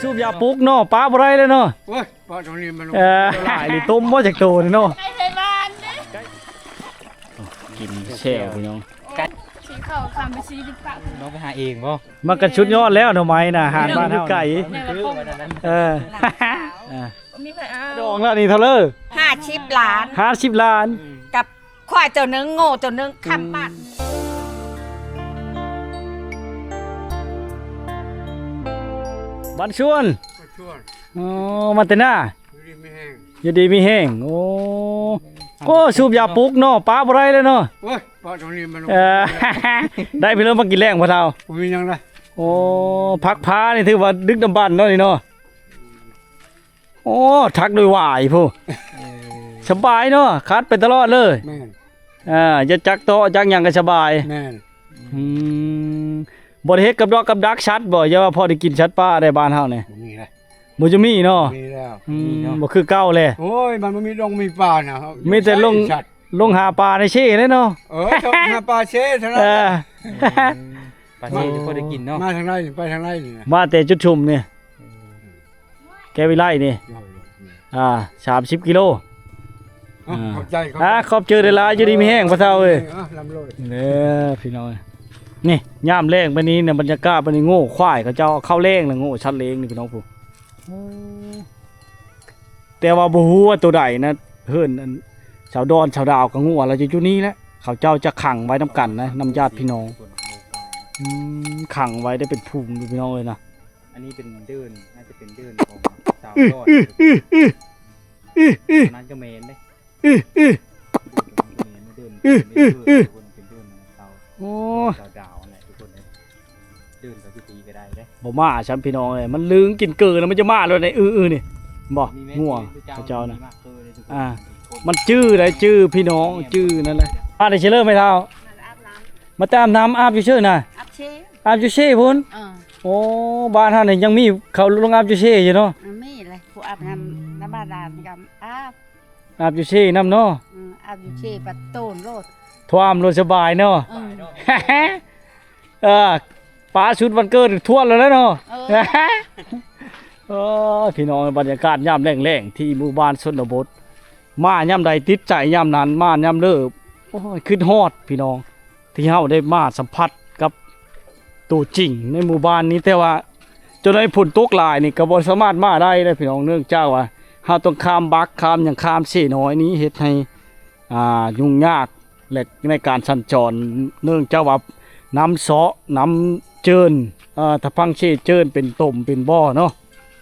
ສູບຢາປຸກເນາະ ປະບໍ່ໄດ້ເລີຍເນາະ. ໂອ້ຍ ປະຕົງນີ້ມັນ ເອີ ຫຼາຍນີ້ຕົ້ມບໍ່ຈັກໂຕນີ້ເນາະ. ກິນແຊວພີ່ນ້ອງ ຊິເຂົ້າຄຳໄປຊີ້ດິປະ ນ້ອງໄປຫາເອງບໍ່? ມັນກໍສຸດຍອດແລ້ວ ໜໍ່ໄມ້ນະ ອາຫານບ້ານເຮົາ ຢູ່ໄກ. ເອີ ມີໃຜເອົາ ດອງລະນີ້ເທົ່າເລີ? ຫ້າສິບລ້ານ ຫ້າສິບລ້ານ ກັບ ຄວາຍເຈົ້າໜຶ່ງ ໂງ່ເຈົ້າໜຶ່ງ ຄຳປານ. ບ້ານຊວນ ບ້ານຊວນ ອໍ ມາແຕ່ນາ ຢູ່ດີມີແຮງ ຢູ່ດີມີແຮງ. ໂອ້ ໂອ້ ສູບຢາປຸກເນາະ ປະບໍ່ໄດ້ເລີຍເນາະ. ໂອ້ຍ ປະຕົງນີ້ມັນ ເອີ ໄດ້ພີ່ນ້ອງມາກິນແລງພໍ່ເຖົ້າ ບໍ່ມີຫຍັງນະ. ໂອ້ ຜັກຜານີ້ຖືວ່າດຶກດຳບັນເນາະນີ້ເນາະ. ໂອ້ ຖັກດ້ວຍຫວາຍພຸ້ນ ເອີ ສະບາຍເນາະ ຂັດໄປຕະຫຼອດເລີຍ. ແມ່ນ ອ່າ ຈະຈັກເຕາະຈັກຫຍັງກໍສະບາຍ. ແມ່ນ ອືມ ບໍ່ໄດ້ເຮັດກັບດອກກັບດັກສັດບໍ່? ຢ່າວ່າພໍໄດ້ກິນສັດປ່າໄດ້ບ້ານເຮົານີ້ ບໍ່ມີແລ້ວ ບໍ່ຈະມີເນາະ. ບໍ່ມີແລ້ວ ອືມ ບໍ່ຄືເກົ່າແລ້ວ. ໂອ້ຍ ມັນບໍ່ມີດົງມີປ່ານະ ມີແຕ່ລົງ ລົງຫາປາໃນເຊເລີຍເນາະ. ເອີ ຕ້ອງຫາປາເຊເທົ່ານັ້ນ. ເອີ ອືມ ປາເຊຈະພໍໄດ້ກິນເນາະ. ມາທາງໃດນີ້ ໄປທາງໃດນີ້ນະ? ມາແຕ່ຈຸດຊຸມນີ້ ເອີ ແກວິໄລນີ້ ໂດຍ ອ່າ ສາມສິບກິໂລ. ເອີ ອ່າ ຂອບໃຈ ຂອບໃຈ ອ່າ ຂອບໃຈຫຼາຍໆ ຢູ່ດີມີແຮງພໍ່ເຖົ້າເອີຍ. ເອີ ລ່ຳລວຍເດີພີ່ນ້ອງ. ນີ້ຍາມແລງໄປນີ້ນະ ບັນຍາກາດໄປນີ້ ໂງ່ຄວາຍເຂົາເຈົ້າເອົາເຂົ້າແລງນະ ໂງ່ສັດລ້ຽງນີ້ພີ່ນ້ອງ. ໂອ້ ແຕ່ວ່າບໍ່ຮູ້ວ່າໂຕໃດນະ ເຮືອນອັນສາວດອນສາວດາວກັບງົວລະຢູ່ຈຸດນີ້ແຫຼະ. ເຂົາເຈົ້າຈະຂັງໄວ້ນຳກັນນະ ນຳຍາດພີ່ນ້ອງ. ອືມ ຂັງໄວ້ໄດ້ເປັນຝູງຢູ່ພີ່ນ້ອງເອີຍນະ. ອັນນີ້ເປັນເດີ່ນ ໜ້າຈະເປັນເດີ່ນຂອງສາວດອນ. ອັນນັ້ນກໍແມ່ນເດ້. ໂອ້ ເດີ່ນເຂົາຢູ່ທີ່ກໍໄດ້ເດ້ ບໍ່ມາຊ້ຳພີ່ນ້ອງເອີຍ. ມັນລຶ້ງກິນເກີນແລ້ວ ມັນຈະມາໂລດໃນ ອືໆ ນີ້ ບໍ່ ງົວເຂົາເຈົ້ານະ. ອ່າ ມັນຈື່ໄດ້ ຈື່ພີ່ນ້ອງ ຈື່ນັ້ນແຫຼະ. ມາໄດ້ຊິເລີແມ່ເຖົ້າ ມາແຕ່ອາບນ້ຳ ອາບຢູ່ເຊີນະ ອາບເຊ ອາບຢູ່ເຊພຸ້ນ. ເອີ ໂອ້ ບ້ານເຮົານີ້ຍັງມີເຂົາລົງອາບຢູ່ເຊຢູ່ເນາະ. ເອີ ມີແຫຼະ ຜູ້ອາບນ້ຳ ອືມ ນ້ຳບາດານກໍອາບ ອາບຢູ່ເຊນຳເນາະ. ອືມ ອາບຢູ່ເຊປະໂຕນໂລດ ຖ້ວມໂລດສະບາຍເນາະ. ເອີ ເອີ ປາຊຸດວັນເກີດຖ້ວມແລ້ວເນາະ. ເອີ ໂອ້ຍ ພີ່ນ້ອງ ບັນຍາກາດຍາມແລງໆ ທີ່ໝູ່ບ້ານຊົນນະບົດ ມາຍາມໃດຕິດໃຈຍາມນັ້ນ ມາຍາມເລີ ໂອ້ຍ ຄິດຮອດພີ່ນ້ອງ ທີ່ເຮົາໄດ້ມາສຳຜັດກັບໂຕຈິງໃນໝູ່ບ້ານນີ້. ແຕ່ວ່າ ຈົນໃນຝົນຕົກຫຼາຍນີ້ກໍບໍ່ສາມາດມາໄດ້ເດ້ພີ່ນ້ອງ ເນື່ອງຈາກວ່າເຮົາຕ້ອງຂ້າມບັກ ຂ້າມຫຍັງ ຂ້າມເຊນ້ອຍນີ້ ເຮັດໃຫ້ ອ່າ ຫຍຸ້ງຍາກ ແລະ ໃນການສັນຈອນ ເນື່ອງຈາກວ່ານ້ຳເຊາະ ນ້ຳເຈີນ ເອີ ທາງຝັ່ງເຊເຈີນເປັນຕົມເປັນບໍ່ເນາະ.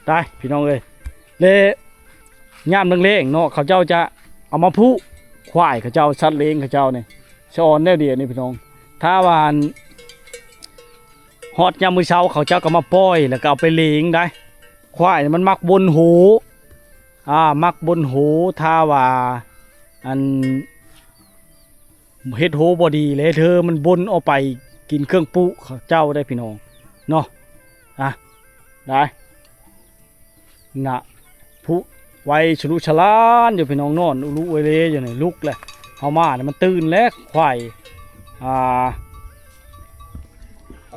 ໄດ້ພີ່ນ້ອງເອີຍ ແລະ ຍາມແລງໆເນາະ ເຂົາເຈົ້າຈະເອົາມາຜູກ ຄວາຍເຂົາເຈົ້າ ສັດລ້ຽງເຂົາເຈົ້ານີ້ ສະອອນແນວດຽວນີ້ພີ່ນ້ອງ. ຖ້າວ່າ ຮອດຍາມມື້ເຊົ້າເຂົາເຈົ້າກໍມາປ່ອຍ ແລ້ວກໍເອົາໄປລ້ຽງໄດ໋. ຄວາຍມັນມັກບົນໂຮ ອ່າ ມັກບົນໂຮ ຖ້າວ່າ ອັນ ເຮັດໂຮບໍ່ດີ ແລ້ວເທີມັນບົນອອກໄປກິນເຄື່ອງປຸເຂົາເຈົ້າໄດ໋ພີ່ນ້ອງເນາະ. ອ່ະ ໄດ້ ນະ ຜູ້ໄວສະລຸສະຫຼານຢູ່ພີ່ນ້ອງ ນອນອຸລຸອຸເອເລຢູ່ນີ້ ລຸກແລ້ວ ເຮົາມານີ້ມັນຕື່ນແລ້ວ. ຄວາຍ ອ່າ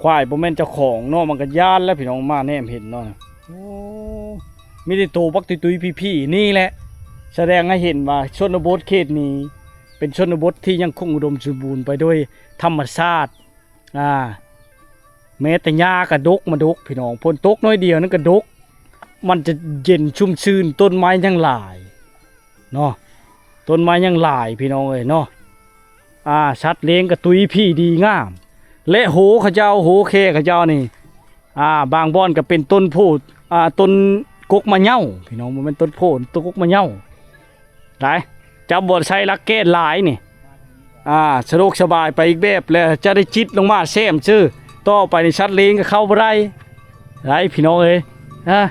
ຄວາຍບໍ່ແມ່ນເຈົ້າຂອງເນາະ ມັນກໍຢ້ານແລ້ວພີ່ນ້ອງ ມາແນມເຫັນເນາະ. ໂອ້ ມີແຕ່ໂຕບັກຕຸ້ຍໆ ພີ້ໆ ນີ້ແຫຼະ ສະແດງໃຫ້ເຫັນວ່າຊົນນະບົດເຂດນີ້ ເປັນຊົນນະບົດທີ່ຍັງຄົງອຸດົມສົມບູນໄປດ້ວຍທຳມະຊາດ. ອ່າ ແມ້ແຕ່ຫຍ້າກະດົກມາດົກພີ່ນ້ອງ ຝົນຕົກໜ້ອຍດຽວນັ້ນກະດົກ ມັນຈະເຢັນຊຸ່ມຊື່ນ ຕົ້ນໄມ້ຍັງຫຼາຍເນາະ ຕົ້ນໄມ້ຍັງຫຼາຍພີ່ນ້ອງເອີຍເນາະ. ອ່າ ສັດລ້ຽງກະຕຸ້ຍພີ້ດີງາມ ແລະ ໂຮເຂົາເຈົ້າ ໂຮແຄເຂົາເຈົ້ານີ້ ອ່າ ບາງບ່ອນກະເປັນຕົ້ນໂພ ອ່າ ຕົ້ນກົກມະເຍົາພີ່ນ້ອງ ບໍ່ແມ່ນຕົ້ນໂພ ຕົ້ນກົກມະເຍົາ. ໄດ້ ຈັບບໍ່ໃຊ້ຫຼັກແກນຫຼາຍນີ້ ອ່າ ສະດວກສະບາຍໄປອີກແບບ ແລະ ຈະໄດ້ຈິດລົງມາແຊມຊື່ ຕໍ່ໄປນີ້ສັດລ້ຽງກໍເຂົ້າບໍ່ໄດ້ ໄດ້ພີ່ນ້ອງເອີຍ. ອ່າ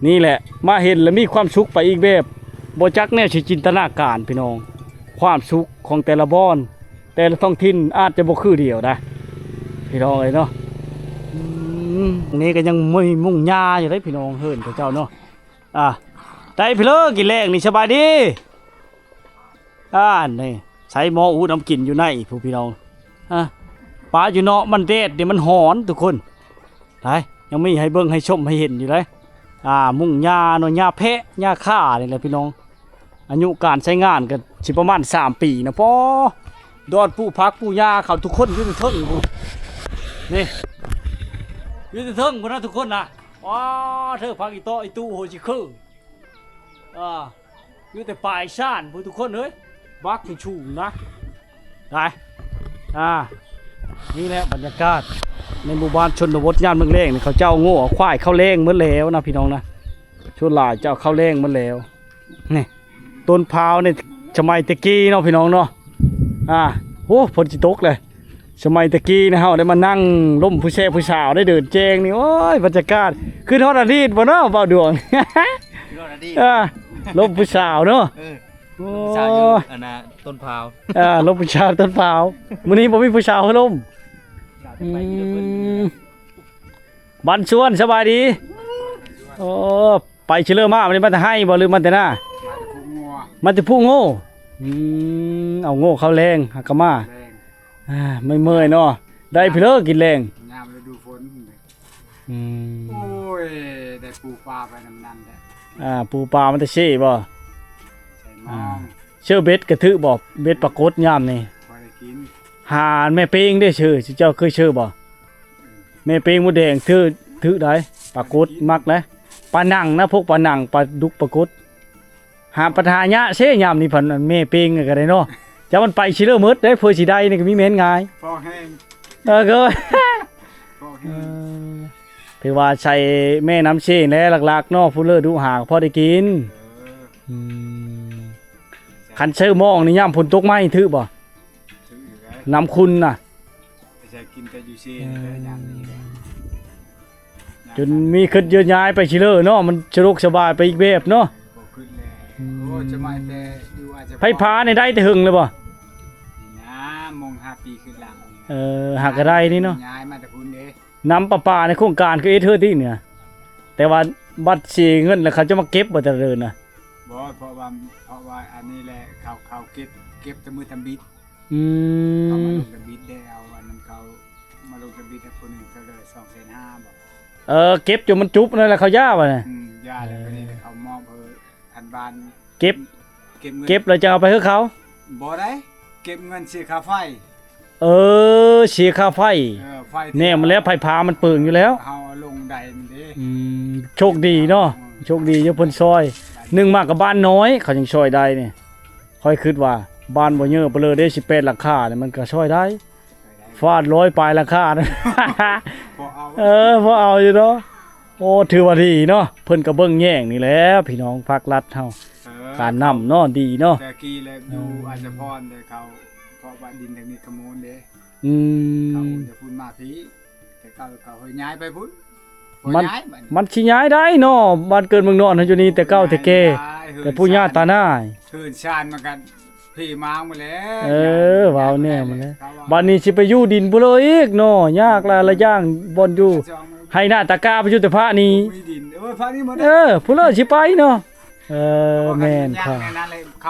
ນີ້ແຫຼະ ມາເຫັນແລ້ວມີຄວາມສຸກໄປອີກແບບ ບໍ່ຈັກແນວຊິຈິນຕະນາການພີ່ນ້ອງ ຄວາມສຸກຂອງແຕ່ລະບ່ອນ ແຕ່ລະທ້ອງຖິ່ນອາດຈະບໍ່ຄືດຽວໄດ໋ ພີ່ນ້ອງເອີຍເນາະ. ອືມ ນີ້ກໍຍັງມີມຸງຫຍ້າຢູ່ເດ້ພີ່ນ້ອງ ເຮືອນຂອງເຈົ້າເນາະ. ອ່າ ໄດ້ພີ່ເລີກິນແລງນີ້ ສະບາຍດີ. ອ່າ ນີ້ໃຊ້ໝໍ້ອຸນ້ຳກິນຢູ່ໃນພຸ້ນພີ່ນ້ອງ. ອ່າ ປາຢູ່ເນາະ ມັນແດດນີ້ມັນຮ້ອນທຸກຄົນ. ໄດ້ ຍັງມີໃຫ້ເບິ່ງໃຫ້ຊົມໃຫ້ເຫັນຢູ່ເດ້. ອ່າ ມຸງຫຍ້າເນາະ ຫຍ້າແພະ ຫຍ້າຄ່ານີ້ແຫຼະພີ່ນ້ອງ. ອາຍຸການໃຊ້ງານກໍຊິປະມານສາມປີນະ. ພໍດອນປູກຜັກປູກຫຍ້າເຂົາທຸກຄົນຢູ່ເທິງພຸ້ນ ນີ້ ຢູ່ເທິງພຸ້ນນະທຸກຄົນນະ. ວ້າ ເທີ ຜັກອີ່ຕໍ້ອີ່ຕູ້ ໂຫຊິຄື ອ່າ ຢູ່ແຕ່ປາຍຊານພຸ້ນທຸກຄົນເອີຍ ບັກສູງນະ. ໄດ້ ອ່າ ນີ້ແຫຼະບັນຍາກາດໃນໝູ່ບ້ານຊົນນະບົດຍາມແລງໆ ນີ້ ເຂົາເຈົ້າເອົາງົວເອົາຄວາຍເຂົ້າແລ້ງໝົດແລ້ວນະພີ່ນ້ອງນະ. ສ່ວນຫຼາຍເຈົ້າເຂົ້າແລ້ງໝົດແລ້ວ. ນີ້ ຕົ້ນພ້າວນີ້ ສະໄໝແຕ່ກີ້ເນາະພີ່ນ້ອງເນາະ. ອ່າ ໂອ້ ຝົນຊິຕົກເລີຍ. ສະໄໝແຕ່ກີ້ນະ ເຮົາໄດ້ມານັ່ງລົມຜູ້ແຊຜູ້ສາວ ໄດ້ເດີນແຈ້ງນີ້ ໂອ້ຍ ບັນຍາກາດ ຄືຮອດອະດີດບໍ່ເນາະ ບ່າວດວງ? ຄືຮອດອະດີດ ອ່າ ລົມຜູ້ສາວເນາະ. ເອີ ໂອ້ ລົມຜູ້ສາວຢູ່ອັນນ່າຕົ້ນພ້າວ. ອ່າ ລົມຜູ້ສາວຕົ້ນພ້າວ. ມື້ນີ້ບໍ່ມີຜູ້ສາວໃຫ້ລົມ. ອືມ ບັນຊວນ ສະບາຍດີ. ໂອ້ ໄປຊິເລີມາ ມາແຕ່ໄຮ່ບໍ່ ຫຼືມາແຕ່ນາ? ມາແຕ່ພູງົວ ມາແຕ່ພູງົວ. ອືມ ເອົາງົວເຂົ້າແລ້ງ ຫາກະມາ. ອ່າ ເມື່ອຍໆເນາະ ໄດ້ພີ້ເລີກິນແລ້ງ ຍາມລະດູຝົນ. ອືມ ໂອ້ຍ ໄດ້ປູປາໄປນຳນັ້ນແຫຼະ. ອ່າ ປູປາມາແຕ່ເຊບໍ່? ໃສ່ມອງ. ອ່າ ເຊີເບັດກະຖືກບໍ່ ເບັດປາກົດຍາມນີ້? ພໍໄດ້ກິນ. ຫາແມ່ເປງເດ້ ເຊີ ເຈົ້າເຄີຍເຊີບໍ່? ແມ່ເປງມົດແດງຖືກ ຖືກໄດ໋ ປາກົດມັກໄດ໋. ປານັງນະ ພວກປານັງ ປາດຸກ ປາກົດ. ຫາ ບັດຫາຍາກເຊຍາມນີ້ ພັນແມ່ເປງກໍໄດ້ເນາະ. ຈະມັນໄປຊິເລີໝົດເດ້ ເພື່ອຊິໄດ້ນີ້ກໍມີແມ່ນງ່າຍ ພໍແຮງ. ເອີ ກໍ ພໍແຮງ. ເອີ ຖືວ່າໃສ່ແມ່ນ້ຳເຊແຫຼະຫຼັກໆເນາະ ຜູ້ເລີດຸຫາກໍພໍໄດ້ກິນ. ເອີ ອືມ ຄັນເຊີມອງນີ້ຍາມຝົນຕົກມານີ້ຖືກບໍ່? ຖືກຢູ່ແລ້ວ ນ້ຳຂຸ່ນນະ. ໄປໃຊ້ກິນແຕ່ຢູ່ເຊນີ້ແຫຼະ ອືມ ຍາມນີ້ແຫຼະ ຈົນມີຄຶດເຍອະຍ້າຍໄປຊິເລີເນາະ ມັນສະດວກສະບາຍໄປອີກແບບເນາະ. ບໍ່ຄຶດແລ້ວ ອືມ ໂອ້ ຈະມາແຕ່ຢູ່ອາດຈະ ໄຟຟ້ານີ້ໄດ້ແຕ່ເຫິງແລ້ວບໍ່? ນີ້ນະ ມອງຫ້າປີຂຶ້ນຫຼັງ. ເອີ ຫາກະໄດ້ນີ້ເນາະ ຍ້າຍມາແຕ່ພຸ້ນເດ້. ນ້ຳປະປາໃນໂຄງການຄືເຮັດເຮີດຕິເນຍ ແຕ່ວ່າບັດເສຍເງິນແລ້ວເຂົາຈະມາເກັບບໍ່ແຕ່ລະເດືອນນະ? ບໍ່ ເພາະວ່າ ເພາະວ່າອັນນີ້ແຫຼະ ເຂົາ ເຂົາເກັບ ເກັບແຕ່ມື້ທຳອິດ. ອືມ ເຂົາມາລົງທະບຽນໄດ້ ເອົາອັນນັ້ນເຂົາມາລົງທະບຽນໃຫ້ຜູ້ໜຶ່ງເທົ່າໃດ ສອງແສນຫ້າບໍ່? ເອີ ເກັບຈົນມັນຈຸບນັ້ນແຫຼະ ເຂົາຢ້າວ່ານະ. ອືມ ຢ້າແລ້ວ ເອີ ບາດນີ້ເຂົາມອບໃຫ້ທ່ານບ້ານ ເກັບ ເກັບເງິນ ເກັບແລ້ວຈັ່ງເອົາໄປໃຫ້ເຂົາ? ບໍ່ໄດ້ ເກັບເງິນເສຍຄ່າໄຟ. ເອີ ເສຍຄ່າໄຟ. ເອີ ໄຟແນມແລ້ວ ໄຟຟ້າມັນເປີງຢູ່ແລ້ວ ເຮົາເອົາລົງໄດ້ມັນເດ້. ອືມ ໂຊກດີເນາະ ເອີ ໂຊກດີຢູ່ເພິ່ນຊ່ອຍ. ໜຶ່ງມາກໍບ້ານນ້ອຍ ເຂົາຍັງຊ່ອຍໄດ້ນີ້. ຂ້ອຍຄິດວ່າບ້ານບໍ່ເຍີະປະເລີເດ້ ສິບແປດຫຼັງຄານີ້ ມັນກໍຊ່ອຍໄດ້ ຟາດຮ້ອຍປາຍຫຼັງຄານະ. ພໍເອົາ ເອີ ພໍເອົາຢູ່ເນາະ. ໂອ້ ຖືວ່າດີເນາະ ເພິ່ນກໍເບິ່ງແຍງນີ້ແຫຼະພີ່ນ້ອງ ພາກລັດເຮົາ. ເອີ ການນຳເນາະ ດີເນາະ. ແຕ່ກີ້ແຫຼະຢູ່ ເອີ ອາດສະພອນເດ້ ເຂົາ ເພາະວ່າດິນທາງນີ້ຂະໂມນເດ້. ອືມ ເຂົາຈະພຸ້ນມາພີ້ ແຕ່ເກົ່າເຂົາໃຫ້ຍ້າຍໄປພຸ້ນ. ມັນ ມັນຊິຍ້າຍໄດ້ເນາະ ບ້ານເກີດເມືອງນອນເຮົາຢູ່ນີ້ແຕ່ເກົ່າແຕ່ແກ່ ແຕ່ປູ່ຍ່າຕານ້າ ເຮືອນຊານມັນກໍເພມາໝົດແລ້ວ. ເອີ ເວົ້າແນວມັນແຫຼະ. ບາດນີ້ຊິໄປຢູ່ດິນຜູ້ເລີອີກເນາະ ຍາກຫຼາຍຫຼາຍຢ່າງ ບ່ອນຢູ່ໄຮ່ນາຕາກ້າ ໄປຢູ່ແຕ່ພະນີ້ ເອີ ພະນີ້ໝົດ. ເອີ ຜູ້ເລີຊິໄປເນາະ. ເອີ ແມ່ນ ເຂົ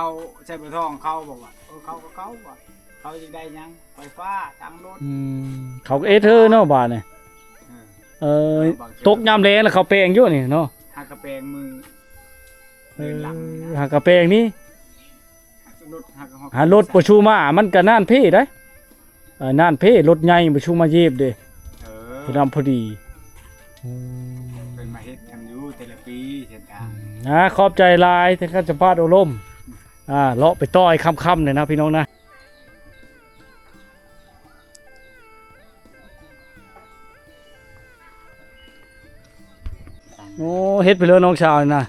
າໃຊ້ບໍ່ທອງ ເຂົາບອກວ່າ ເອີ ເຂົາກໍເຂົາວ່າ ເຂົາຊິໄດ້ຫຍັງ ໄຟຟ້າ ຕັງລົດ. ອືມ ເຂົາກໍເອັດເຮີເນາະບາດນີ້. ເອີ ເອີ ຕົກຍາມແລ້ງແລ້ວເຂົາແປງຢູ່ນີ້ເນາະ ຫາກະແປງມື ເອີ ເດີນຫຼັງນີ້ນະ ຫາກະແປງນີ້ ລົດຫາກະ ຫາລົດບໍ່ຊູມາ ມັນກະນານເພໄດ໋. ເອີ ນານເພ ລົດໃຫຍ່ບໍ່ຊູມາເຢບເດ້. ເອີ ຜູ້ນຳພໍດີ. ອືມ ເພິ່ນມາເຮັດກັນຢູ່ແຕ່ລະປີເສັ້ນທາງ. ອືມ ອ່າ ຂອບໃຈຫຼາຍທີ່ເຂົ້າສຳພາດໂອ້ລົມ. ອ່າ ເລາະໄປຕໍ່ໃຫ້ຄ່ຳໆເລີຍນະພີ່ນ້ອງນະ. ໂອ້ ເຮັດໄປເລີຍນ້ອງສາວນີ້ນະ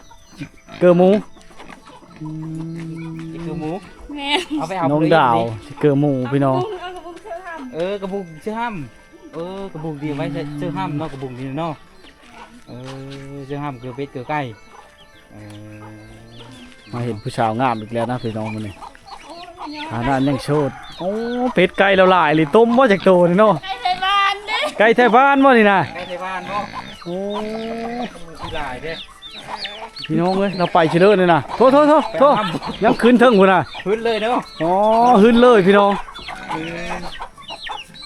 ເກີໝູ. ອືມ ເກີໝູ. ແມ່ນ ເອົາໄປເອົາ ນ້ອງດາວ ເລີຍ ເກີໝູພີ່ນ້ອງ. ເອົາກະບຸງ ເອົາກະບຸງເຊີຫ້ຳ. ເອີ ກະບຸງທີ່ໄວ້ເຊີຫ້ຳເນາະ ກະບຸງນີ້ເນາະ. ເອີ ເຊີຫ້ຳເກີເປັດເກີໄກ່. ເອີ ມາເຫັນຜູ້ສາວງາມອີກແລ້ວນະພີ່ນ້ອງມື້ນີ້ ຖານະຍັງໂສດ. ໂອ້ ເປັດໄກ່ລາວຫຼາຍອີ່ຫຼີ ຕົ້ມບໍ່ຈັກໂຕນີ້ເນາະ. ໄກ່ໄທບ້ານເດ້ ໄກ່ໄທບ້ານບໍ່ນີ້ນະ? ໄກ່ໄທບ້ານບໍ່? ໂອ້ ຫຼາຍເດ້ ພີ່ນ້ອງເອີຍ. ລາວໄປຊິເລີນີ້ນະ ໂທ ໂທ ໂທ ຍັງຂຶ້ນເທິງພຸ້ນນະ ຂຶ້ນເລີຍເນາະ. ອໍ ຂຶ້ນເລີຍພີ່ນ້ອງ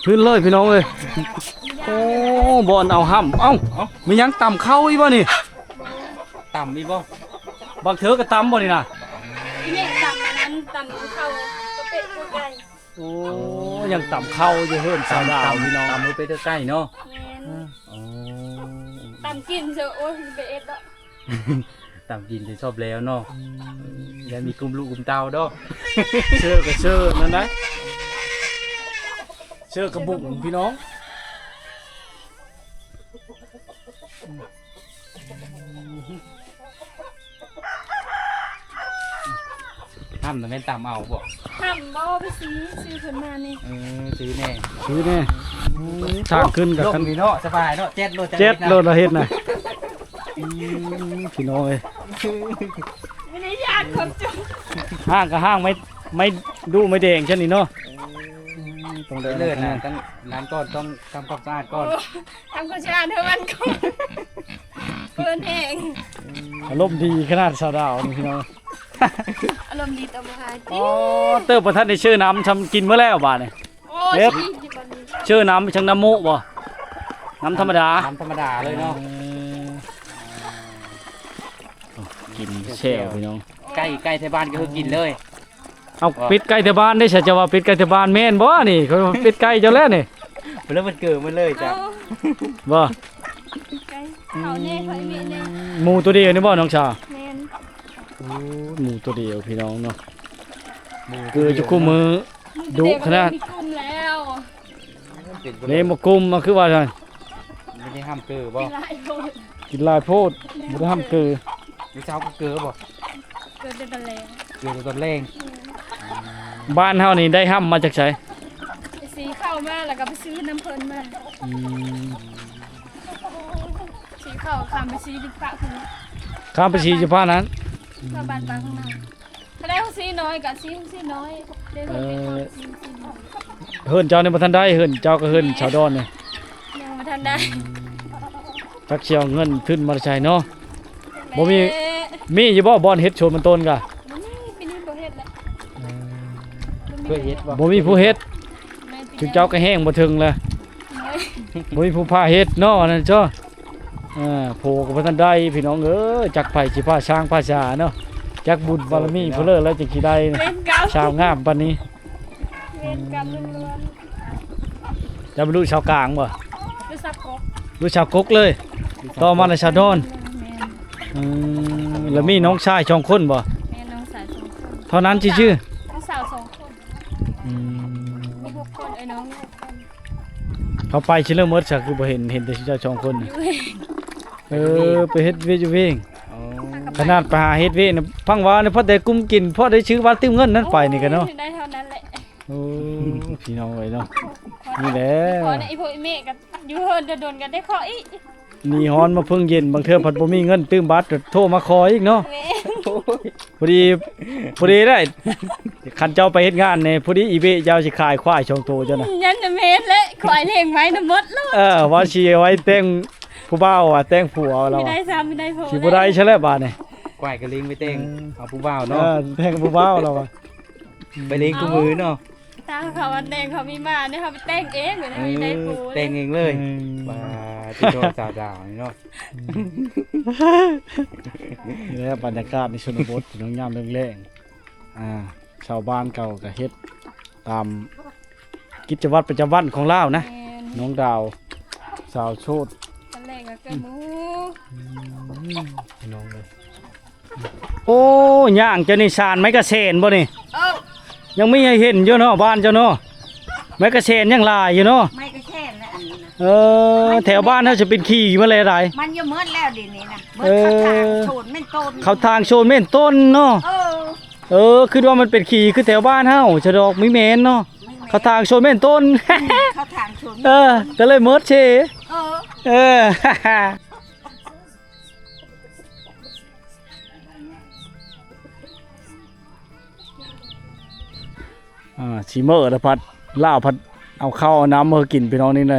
ຂຶ້ນເລີຍພີ່ນ້ອງເອີຍ. ໂອ້ ບ່ອນເອົາຫ້ຳ ເອົ້າ ເອົ້າ ມີຫຍັງຕຳເຂົ້າອີກບໍ່ນີ້? ຕຳອີກບໍ່? ບັກເທີກະຕຳບໍ່ນີ້ນະ? ອີແມ່ຕຳອັນນັ້ນ ຕຳເຂົ້າກະເປະກະໄກ່. ໂອ້ ຍັງຕຳເຂົ້າຢູ່ເຮືອນສາວດາວ ຕຳ ພີ່ນ້ອງ ຕຳເຂົ້າເປະກະໄກ່ເນາະ. ແມ່ນ ອໍ ຕຳກິນເຊີ ໂອ້ຍ ໄປເອັດດອກ. ຕຳກິນຈົນຊອບແລ້ວເນາະ. ອືມ ຢ່າມີກຸ່ມລູກກຸ່ມເຕົ້າດອກ. ເຊີກະເຊີນັ້ນນະ ເຊີກະບຸ້ງພີ່ນ້ອງ. ຫ້ຳນະແມ່ນຕຳເອົາບໍ່? ຫ້ຳບໍ່ ໄປຊື້ ຊື້ເພິ່ນມານີ້. ເອີ ຊື້ແດ່ ຊື້ແດ່. ໂອ້ ທາງຂຶ້ນກະ ລົງນີ້ເນາະ ສະບາຍເນາະ ແຈັດໂລດ ແຈັດໂລດລະເຮັດນະ. ອືມ ພີ່ນ້ອງເອີຍ ບໍ່ໄດ້ຢ້ານຄົນຈົນ. ຫ້າງກະຫ້າງໄມ້ ໄມ້ດູ່ໄມ້ແດງຊັ້ນນີ້ເນາະ. ເອີ ອືມ ຕ້ອງໄດ້ ເລີດນະ ຕ້ອງລ້າງກ່ອນ ຕ້ອງ ທຳຄວາມສະອາດກ່ອນ. ໂອ້ ທຳຄວາມສະອາດໃຫ້ມັນກ່ອນ ເປື້ອນແຮງ. ອາລົມດີຂະໜາດສາວດາວນີ້ພີ່ນ້ອງ. ອາລົມດີຕໍ່ມາຫາ. ອໍ ເຕີບບໍ່ທັນໄດ້ເຊີນ້ຳ ຊຳກິນເບິດແລ້ວບາດນີ້. ໂອ້ ເຮັດ ຊິກິນບັດນີ້ ເຊີນ້ຳ ຈັ່ງນ້ຳມູກບໍ່? ນ້ຳທຳມະດາ ນ້ຳທຳມະດາເລີຍເນາະ. ເອີ ໂອ້ ກິນແຊວພີ່ນ້ອງ. ໄກ່ ໄກ່ແຖວບ້ານກະຄືກິນເລີຍ. ເອົາ ອໍ ເປັດໄກ່ແຖວບ້ານເດ້ ເຈົ້າວ່າເປັດໄກ່ແຖວບ້ານແມ່ນບໍ່ນີ້? ເຂົາເປັດໄກ່ເຈົ້າແຫຼະນີ້. ເພິ່ນເລີຍ ເພິ່ນເກີມາເລີຍຈ້ະ. ເອົ້າ ບໍ່ ໄກ່ ເຂົາແນ່ ເຂົາອີ່ແມ່ແນ່. ໝູໂຕດຽວນີ້ບໍ່ນ້ອງສາວ? ແມ່ນ. ໂອ້ ໝູໂຕດຽວພີ່ນ້ອງເນາະ. ໝູເກີຢູ່ຄູ່ມື້ ດຸຂະໜາດ. ເປັນ ເນ ບໍ່ກຸມ ມາຄືວ່າຊັ້ນ. ບໍ່ໄດ້ຫ້ຳເກີບໍ່? ກິນຫຼາຍໂພດ ກິນຫຼາຍໂພດ ບໍ່ໄດ້ຫ້ຳເກີ. ມື້ເຊົ້າກະເກີບໍ່? ເກີແຕ່ຕອນແລງ ເກີແຕ່ຕອນແລງ. ອືມ ບ້ານເຮົານີ້ໄດ້ຫ້ຳມາຈາກໃສ? ໄປຊື້ເຂົ້າມາ ແລ້ວກະໄປຊື້ນຳເພິ່ນມາ. ອືມ ຊື້ເຂົ້າ ຂ້າມໄປຊື້ຢູ່ປາກພຸ້ນ ຂ້າມໄປຊື້ຢູ່ປາກນັ້ນ ມາບ້ານປາກຂ້າງໜ້າ. ຖ້າໄດ້ຫົວສີນ້ອຍກະຊີ້ຫົວສີນ້ອຍ ໄດ້ເຮືອນເປັນເຮົາ ເອີ ຊີ້ຫົວສີນ້ອຍ. ເຮືອນເຈົ້ານີ້ບໍ່ທັນໄດ້ ເຮືອນເຈົ້າກະເຮືອນ ແມ່ນ ສາວດອນນີ້ ຍັງບໍ່ທັນໄດ້. ອືມ ຈັກຊິເອົາເງິນທຶນມາແຕ່ໃສເນາະ. ບໍ່ມີ ແມ່ນ ມີຢູ່ບໍ່ບ່ອນເຮັດສວນມັນຕົ້ນກະ? ບໍ່ມີ ປີນີ້ບໍ່ເຮັດແລ້ວ. ອືມ ບໍ່ມີ ເຄີຍເຮັດບໍ່? ບໍ່ມີຜູ້ເຮັດ. ແມ່ນ ຈຸເຈົ້າກະແຮງບໍ່ເຖິງແລ້ວ ບໍ່ມີຜູ້ພາເຮັດເນາະ ອັນນັ້ນເຈົ້າ. ເອີ ໂພກະບໍ່ທັນໄດ້ພີ່ນ້ອງເອີຍ ຈັກໃຜຊິພາຊ້າງພາສາເນາະ ຈັກບຸນບາລະມີເພິ່ນເລີຍ ແລ້ວຈຶ່ງຊິໄດ້ ເວນກຳ ສາວງາມປານນີ້. ເວນກຳລ້ວນໆ. ເຈົ້າເປັນລູກສາວກາງບໍ່? ລູກສາວກົກ ລູກສາວກົກເລີຍ. ຕໍ່ມາລະສາວດອນ. ແມ່ນ. ອືມ ລະມີນ້ອງຊາຍສອງຄົນບໍ່? ແມ່ນ ນ້ອງຊາຍສອງຄົນ ເທົ່ານັ້ນຊື່ໆ. ນ້ອງສາວສອງຄົນ. ອືມ ມີຫົກຄົນ ເອີຍ ນ້ອງມີຫົກຄົນ. ເຂົາໄປຊິເລີຍໝົດຊະ ຄືບໍ່ເຫັນ ເຫັນແຕ່ເຈົ້າສອງຄົນ. ເອີ ໄປເຮັດວຽກຢູ່ເວງ. ອໍ ຂະໜາດໄປຫາເຮັດວຽກນະ ພັງວ່ານະ ພໍແຕ່ກຸມກິນ ພໍໄດ້ຊື້ບາດຕື່ມເງິນນັ້ນໄປນີ້ກະເນາະ. ໂອ້ຍ ໄດ້ເທົ່ານັ້ນແຫຼະ. ໂອ້ ພີ່ນ້ອງເອີຍເນາະ ນີ້ແຫຼະ. ຂໍນະ ອີພໍ່ອີແມ່ກະຢູ່ເຮືອນດົນໆ ກະໄດ້ຂໍອີກ. ໜີຮ້ອນມາເພິ່ງເຢັນ ບາງເທື່ອພັດບໍ່ມີເງິນຕື່ມບາດ ໂທມາຂໍອີກເນາະ. ແມ່ນ. ໂອ້ຍ ພໍດີ ພໍດີໄດ້ ຄັນເຈົ້າໄປເຮັດງານນີ້ ພໍດີອີເບ້ເຈົ້າຊິຂາຍຄວາຍສອງໂຕເຈົ້ານະ. ນັ້ນນະແມ່ນແຫຼະ ຄວາຍລ້ຽງໄວ້ນະໝົດໂລດ. ເອີ ວ່າຊິໄວ້ແຕ່ງຜູ້ບ່າວ ວ່າແຕ່ງຜົວລາວ ຊິບໍ່ໄດ້ຊະແຫຼະບາດນີ້. ຄວາຍກະລ້ຽງໄວ້ແຕ່ງ ເອີ ເອົາຜູ້ບ່າວເນາະ. ເອີ ແຕ່ງຜູ້ບ່າວລາວວ່າ ໄປລ້ຽງຄູ່ມື້ເນາະ. ຕາເຂົາອັນແດງເຂົາມີມາເດ້ ເຮົາໄປແຕ່ງເອງເລີຍ. ເອີ ໄດ້ປູ ແຕ່ງເອງເລີຍ. ອືມ ວ່າຕິໂຕສາວດາວນີ້ເນາະ. ນີ້ແຫຼະບັນຍາກາດໃນຊົນນະບົດພີ່ນ້ອງ ຍາມແລງໆ ອ່າ ຊາວບ້ານເຂົາກະເຮັດຕາມກິດຈະວັດປະຈຳວັນຂອງລາວນະ. ແມ່ນ. ນ້ອງດາວສາວໂສດ ຕອນແລກກະເກີດໝູ. ອືມ ພີ່ນ້ອງເອີຍ. ໂອ້ ຍ່າງເຈົ້ານີ້ ສານໄມ້ກະແສນບໍ່ນີ້? ເອີ ຍັງມີໃຫ້ເຫັນຢູ່ເນາະ ບ້ານເຈົ້າເນາະ. ໄມ້ກະແສນຍັງຫຼາຍຢູ່ເນາະ. ໄມ້ກະແສນແຫຼະອັນນີ້ນະ. ເອີ ແຖວບ້ານເຮົາຈະເປັນຂີ້ມາແລ້ວໃດ໋. ມັນຢູ່ໝົດແລ້ວດຽວນີ້ນະ. ເອີ ເບິດເຂົາຖາງໂຊນແມ່ນຕົ້ນ ເຂົາຖາງໂຊນແມ່ນຕົ້ນເນາະ. ເອີ ເອີ ຄິດວ່າມັນເປັນຂີ້ຄືແຖວບ້ານເຮົາຊະດອກ. ມີແມ່ນເນາະ. ເຂົາຖາງໂຊນແມ່ນຕົ້ນ. ເຂົາຖາງໂຊນ. ເອີ ກະເລີຍໝົດເສ. ເອີ ເອີ. ອ່າ ຊິເມີແລ້ວພັດ ລາວພັດເອົາເຂົ້າເອົານ້ຳມາກິນ ພີ່ນ້ອງ. ນີ້ນະ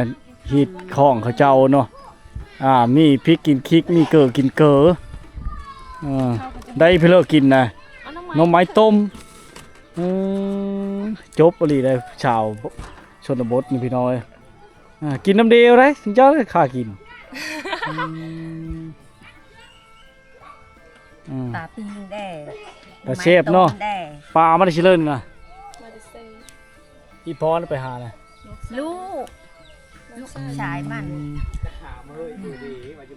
ຮີດຂອງເຂົາເຈົ້າເນາະ. ອ່າ ມີພິກກິນພິກ ມີເກີກິນເກີ. ອ່າ ໄດ້ເພິ່ນເລີກກິນນະ ໜໍ່ໄມ້ຕົ້ມ. ເອີ ຈົບອີ່ຫຼີໄດ໋ ຊາວຊົນນະບົດນີ້ ພີ່ນ້ອງເອີຍ. ອ່າ ກິນນຳເດວໄດ໋ ເຈົ້າຂ້າກິນ. ອືມ ອືມ ປາປີ້ງແດ່ ຕາແຊບເນາະ ໄມ້ຕົ້ມແດ່ ປາມາແຕ່ຊິເລີນນະ ມາແຕ່ເຊີ ອີພອນໄປຫານະ ລູກ ລູກຊາຍມັນ ອືມ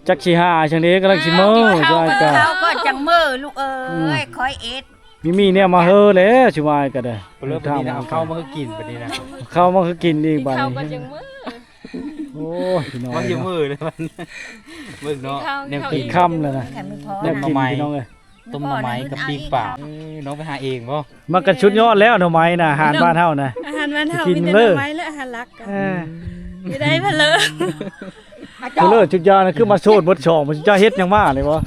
ຈັກຊິຫາຈັ່ງໃດ ກຳລັງຊິເມີ ເຂົ້າກໍ ເຈົ້າກໍ ເຂົ້າກໍຈັ່ງເມີລູກເອີຍ ອືມ ຄ່ອຍເອັດ ມີ ມີແນວມາເຮີແລ້ວ ຊິວ່າກໍໄດ້ ເລີ່ມບັດນີ້ນະ ເອົາເຂົ້າມາຄືກິນບັດນີ້ນະ ເຂົ້າມາຄືກິນອີກບັດນີ້ ເຂົ້າກໍຈັ່ງເມີ ໂອ້ຍ ພີ່ນ້ອງ ມັນຢູ່ມື້ເດ້ ເບິ່ງເນາະ ກິນເຂົ້າ ແນວກິນ ກິນຄ່ຳແລ້ວນະ ແນວກິນ ພີ່ນ້ອງເອີຍ ຕົ້ມໜໍ່ໄມ້ກັບປີ້ງປາ ເອີ ນ້ອງໄປຫາເອງບໍ່? ມັນກໍສຸດຍອດແລ້ວໜໍ່ໄມ້ນະ ອາຫານບ້ານເຮົານະ ອາຫານບ້ານເຮົາ ກິນ ມີແຕ່ໜໍ່ໄມ້ ເລີ ແລະອາຫານຫຼັກ ເອີ ມີໄດ້ເພິ່ນເລີ ເພິ່ນເລີ ຈຸດຍານະ ຄືມາໂສດໝົດສອງ ເຈົ້າເຮັດຫຍັງມານີ້ບໍ່?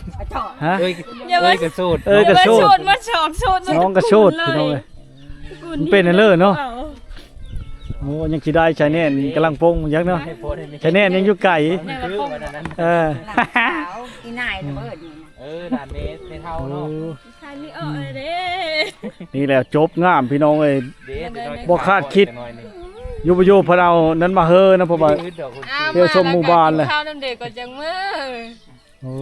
ຮະ? ເອີຍ ເອີຍກໍໂສດ ເອີຍກໍໂສດ ໂສດໝົດສອງ ໂສດ ນ້ອງກໍໂສດ ພີ່ນ້ອງເອີຍ ມັນເປັນເລີເນາະ ໂອ້ ຍັງຊິໄດ້ໃຊ້ແໜ້ນ ກຳລັງປົງຢູ່ເນາະ ໃຊ້ແໜ້ນຍັງຢູ່ໄກ ເອີ ອີ່ນາຍເດີ ເອີ ຫຼານແມ່ ແມ່ເຖົ້າເນາະ ໂອ້ ຂາຍມີອອກແລ້ວເດ້ ນີ້ແຫຼະຈົບງາມພີ່ນ້ອງເອີຍ ບໍ່ຄາດຄິດ ຢູ່ບໍ່ຢູ່ເພິ່ນເອົານັ້ນມາເຮີນະ ເພາະວ່າ ເອີ ເອີ ມາ ທ່ຽວຊົມໝູ່ບ້ານແຫຼະ ກິນເຂົ້ານຳເດກໍຈັ່ງເມີ ໂອ້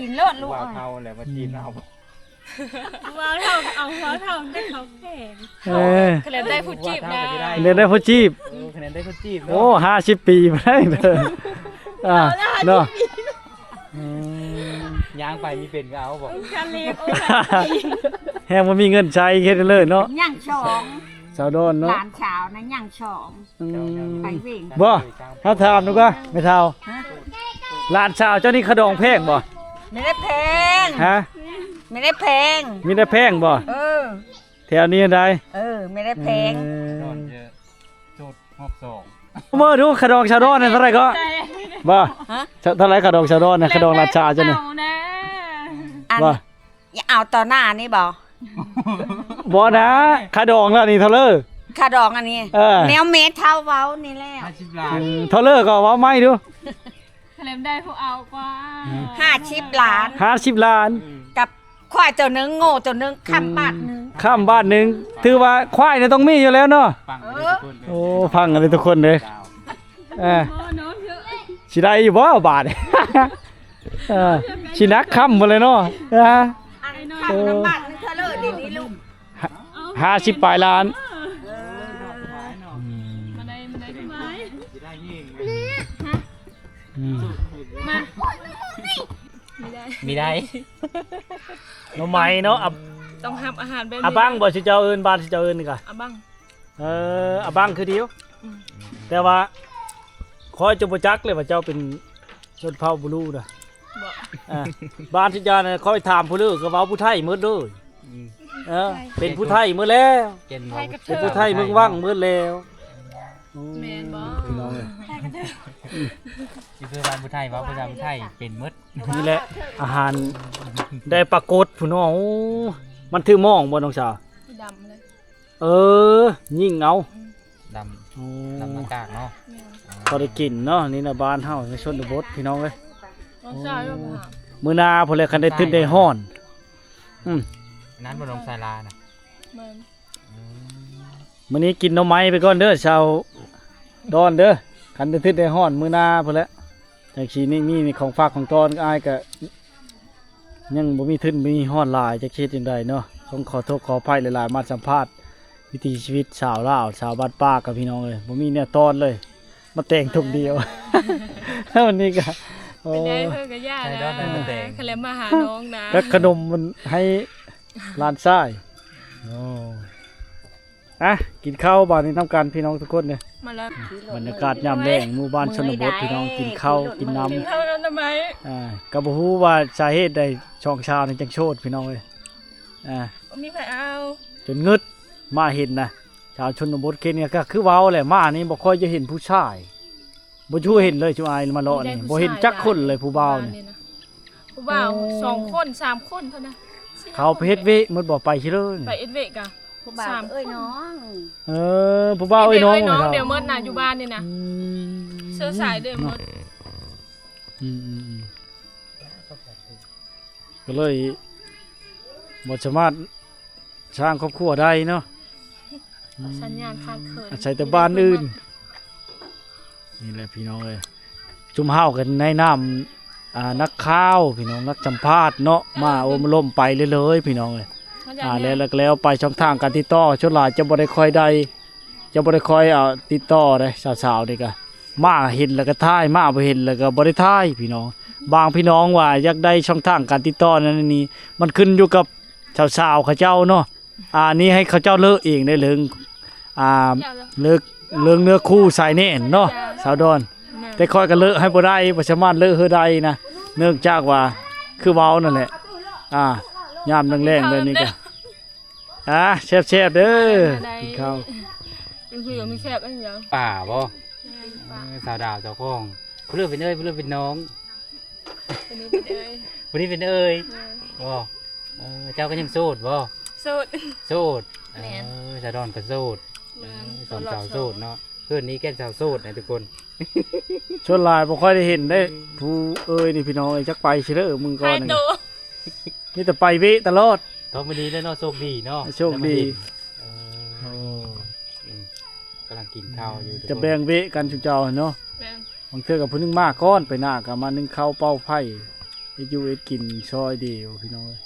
ກິນໂລດລູກ ເອົາແລ້ວມາກິນເອົາ ເວົ້າເຖົ້າ ເອົາເວົ້າເຖົ້າໄດ້ເຂົາແພງ ເອີ ຄະແນນໄດ້ຜູ້ຈີບນະ ຄະແນນໄດ້ຜູ້ຈີບ ເອີ ຄະແນນໄດ້ຜູ້ຈີບເນາະ ໂອ້ ຫ້າສິບປີບໍ່ໄດ້ເດີ ອ່າ ເນາະ ອືມ ຍ່າງໄປມີເປັນກໍເອົາບໍ່ ຄັນເລັບ ໂອ້ຍ ແຮງບໍ່ມີເງິນໃຊ້ເຮັດເລີຍເນາະ ຍັງສອງ ສາວດອນເນາະ ຫຼານສາວນະຍັງສອງ ອືມ ໄປເວງ ບໍ່ ເຮົາຖາມດູກວ່າແມ່ເຖົ້າ ຮະ ຫຼານສາວເຈົ້ານີ້ຂະດອງແພງບໍ່? ບໍ່ໄດ້ແພງ ຮະ ບໍ່ໄດ້ແພງ ມີແຕ່ແພງບໍ່? ເອີ ແຖວນີ້ໃດ ເອີ ບໍ່ໄດ້ແພງ ເອີ ໂຈດຮອບສອງ ເບິ່ງດູຂະດອງຊາວດອນນັ້ນເທົ່າໃດກໍ ບໍ່ ຮະ ເທົ່າໃດຂະດອງຊາວດອນນະ ຂະດອງລາຊາເຈົ້ານີ້ ອັນ ບໍ່ ເອົາຕໍ່ໜ້ານີ້ບໍ່? ບໍ່ນະ ຄ່າດອງລະນີ້ເທົ່າເລີ ຄ່າດອງອັນນີ້ ເອີ ແນວແມ່ເຖົ້າເວົ້ານີ້ແຫຼະ ຫ້າສິບລ້ານ ອືມ ເທົ່າເລີກໍເວົ້າໃໝ່ດູ ຄະແນນໄດ້ຜູ້ເອົາກວ່າ ຫ້າສິບລ້ານ ຫ້າສິບລ້ານ ກັບຄວາຍໂຕໜຶ່ງ ໂງ່ໂຕໜຶ່ງ ຄຳບາດໜຶ່ງ ຄຳບາດໜຶ່ງ ຖືວ່າຄວາຍນີ້ຕ້ອງມີຢູ່ແລ້ວເນາະ ເອີ ໂອ້ ຟັງກັນເດີທຸກຄົນເດີ ເອີ ຊິໄດ້ຢູ່ບໍ່ບາດ ເອີ ຊິໜັກຄຳພຸ້ນແຫຼະເນາະ ເອີ ອັນ ໂອ້ ເທົ່າເລີດນີ້ລູກ ຫ້າ ຫ້າສິບປາຍລ້ານ ເອີ ອືມ ມາໄດ້ ມາໄດ້ ອືມ ມາ ມີໄດ້ ໜໍ່ໄມ້ເນາະ ອາ ຕ້ອງຮັບອາຫານແບບນີ້ ອາບັງບໍ່ ຊິເຈົ້າເອີ້ນ ບ້ານຊິເຈົ້າເອີ້ນນີ້ກະ ອາບັງ ເອີ ອາບັງຄືດຽວ ອືມ ແຕ່ວ່າຂ້ອຍຈະບໍ່ຈັກເລີຍວ່າເຈົ້າເປັນຊົນເຜົ່າບລູນະ ບໍ່ ອ່າ ບ້ານຊິເຈົ້ານະ ຂ້ອຍຖາມຜູ້ເລີກກໍເວົ້າຜູ້ໄທໝົດເລີຍ ອືມ ເອີ ເປັນຜູ້ໄທໝົດແລ້ວ ເປັນຜູ້ໄທເມືອງວັງໝົດແລ້ວ ໂອ້ ແມ່ນບໍ່ ພີ່ນ້ອງເອີຍ ນີ້ຄືບ້ານຜູ້ໄທ ເວົ້າພາສາຜູ້ໄທເປັນໝົດ ນີ້ແຫຼະ ອາຫານໄດ້ປາກົດພຸ້ນເນາະ ໂອ້ ມັນຖືໝອງບໍ່ນ້ອງສາວ ດຳເລີຍ ເອີ ຍິງເອົາ ອືມ ດຳ ໂອ້ ດຳໜ້າກາກເນາະ ແມ່ນ ພໍໄດ້ກິນເນາະ ນີ້ນະບ້ານເຮົາໃນຊົນນະບົດພີ່ນ້ອງເອີຍ ນ້ອງຊາຍວ່າ ມື້ໜ້າພຸ້ນແຫຼະ ຄັນໄດ້ທຶນໄດ້ຮ້ອນ ອືມ ນັ້ນບໍ່ນ້ອງຊາຍລານະ ແມ່ນ ອືມ ມື້ນີ້ກິນໜໍ່ໄມ້ໄປກ່ອນເດີ ຊາວດອນເດີ ຄັນໄດ້ທຶນໄດ້ຮ້ອນມື້ໜ້າພຸ້ນແຫຼະ ຈັ່ງຊີ້ນີ້ ມີຂອງຝາກຂອງຕ້ອນ ອ້າຍກະຍັງບໍ່ມີທຶນມີຮ້ອນຫຼາຍ ຈັກຊິເຮັດຈັ່ງໃດເນາະ ຕ້ອງຂໍໂທດຂໍອະໄພຫຼາຍໆ ມາສຳພາດວິຖີຊີວິດຊາວລາວ ຊາວບ້ານປ່າກັບພີ່ນ້ອງເອີຍ ບໍ່ມີແນວຕ້ອນເລີຍ ມາແຕ່ງທົ່ງດຽວ ວັນນີ້ກະ ໂອ້ ເປັນໄດເພິ່ນກະຢ້ານະ ໃສ່ດອກໄດ້ມາແຕ່ງ ຄັນແລະມາຫານ້ອງນະ ແລ້ວຂະໜົມມັນໃຫ້ຫຼານຊາຍ ໂອ້ ອ່ະ ກິນເຂົ້າບາດນີ້ນຳກັນພີ່ນ້ອງທຸກຄົນເດີ ມາແລ້ວ ບັນຍາກາດຍາມແລງ ໝູ່ບ້ານຊົນນະບົດພີ່ນ້ອງ ກິນເຂົ້າກິນນ້ຳ ກິນເຂົ້ານຳໄມ້ ອ່າ ກໍບໍ່ຮູ້ວ່າສາເຫດໃດສອງຊາວນີ້ຈັ່ງໂສດພີ່ນ້ອງເອີຍ ອ່າ ບໍ່ມີໃຜເອົາ ຈົນງຶດ ມາເຫັນນະ ຊາວຊົນນະບົດເຂດນີ້ກໍຄືເວົ້າແຫຼະ ມານີ້ບໍ່ຄ່ອຍຈະເຫັນຜູ້ຊາຍ ບໍ່ຮູ້ເຫັນເລີຍ ຈຸອາຍມາເລາະນີ້ ບໍ່ເຫັນຈັກຄົນເລີຍຜູ້ບ່າວນີ້ ຜູ້ບ່າວ ໂອ້ ສອງຄົນສາມຄົນເທົ່ານັ້ນ ເຂົາໄປເຮັດວຽກໝົດບໍ່ ໄປຊິເລີຍ ໄປເຮັດວຽກກະ ຜູ້ບ່າວເອີຍນ້ອງ ເອີ ຜູ້ບ່າວເອີຍນ້ອງ ດຽວໝົດນະ ຢູ່ບ້ານນີ້ນະ ອືມ ເຊື້ອສາຍດຽວໝົດ ອືມ ອືມ ອືມ ກໍເລີຍບໍ່ສາມາດສ້າງຄອບຄົວໄດ້ເນາະ ອືມ ສັນຍານຂາດເຂີນ ອາໄສແຕ່ບ້ານອື່ນ ນີ້ແຫຼະພີ່ນ້ອງເອີຍ ຊຸມເຮົາກັນໃນນາມ ອ່າ ນັກຂ່າວພີ່ນ້ອງ ນັກສຳພາດເນາະ ມາໂອ້ມລົມໄປເລື້ອຍໆພີ່ນ້ອງເອີຍ ອ່າ ແລ້ວ ແລ້ວໄປຊ່ອງທາງການຕິດຕໍ່ ສ່ວນຫຼາຍຈະບໍ່ໄດ້ຄ່ອຍໄດ້ ຈະບໍ່ໄດ້ຄ່ອຍ ອ່າ ຕິດຕໍ່ເດ້ ສາວໆນີ້ກະ ມາເຫັນແລ້ວກະຖ່າຍ ມາບໍ່ເຫັນແລ້ວກະບໍ່ໄດ້ຖ່າຍພີ່ນ້ອງ ບາງພີ່ນ້ອງວ່າຢາກໄດ້ຊ່ອງທາງການຕິດຕໍ່ນັ້ນນີ້ ມັນຂຶ້ນຢູ່ກັບສາວໆເຂົາເຈົ້າເນາະ ອ່າ ນີ້ໃຫ້ເຂົາເຈົ້າເລີກເອງໄດ້ເລີງ ອ່າ ເລີກ ເລີກເນື້ອຄູ່ສາຍແໜ້ນເນາະ ສາວດອນ ແຕ່ຂ້ອຍກໍເລີກໃຫ້ບໍ່ໄດ້ ບໍ່ສາມາດເລີກເຮີໄດ້ນະ ເນື່ອງຈາກວ່າ ຄືເວົ້ານັ້ນແຫຼະ ອ່າ ຍາມແລງໆແບບນີ້ກໍ ອ່າ ແຊບໆເດີ ກິນເຂົ້າ ຄືມີແຊບອັນດຽວ ປ່າບໍ່ ແມ່ນ ເອີ ສາວດາວເຈົ້າຂອງ ຜູ້ເລືອກເປັນເອີຍ ຜູ້ເລືອກເປັນນ້ອງ ຜູ້ນີ້ເປັນເອີຍ ຜູ້ນີ້ເປັນເອີຍ ແມ່ນ ບໍ່ ເອີ ເຈົ້າກໍຍັງໂສດບໍ່ ໂສດ ໂສດ ແມ່ນ ເອີ ສາວດອນກໍໂສດ ແມ່ນ ເອີ ສອງສາວໂສດເນາະ ເຮືອນນີ້ແກ່ນສາວໂສດນະທຸກຄົນ ສ່ວນຫຼາຍບໍ່ຄ່ອຍໄດ້ເຫັນເດ້ ຜູ້ເອີຍນີ້ພີ່ນ້ອງເອີຍ ຈັກໄປຊິເດີ ມື້ກ່ອນນີ້ ມີແຕ່ໄປເວະຕະຫຼອດ ກໍມື້ນີ້ແຫຼະເນາະ ໂຊກດີເນາະ ໂຊກດີ ເອີ ໂອ້ ອືມ ກຳລັງກິນເຂົ້າຢູ່ ຈະແບ່ງເວະກັນຊຸມເຈົ້າຫັ້ນເນາະ ແມ່ນ ບາງເທື່ອກໍຜູ້ໜຶ່ງມາກ່ອນ ໄປໜ້າກໍມາໜຶ້ງເຂົ້າເປົ່າໄຟ ເຮັດຢູ່ເຮັດກິນຊ່ອຍດຽວພີ່ນ້ອງເອີຍ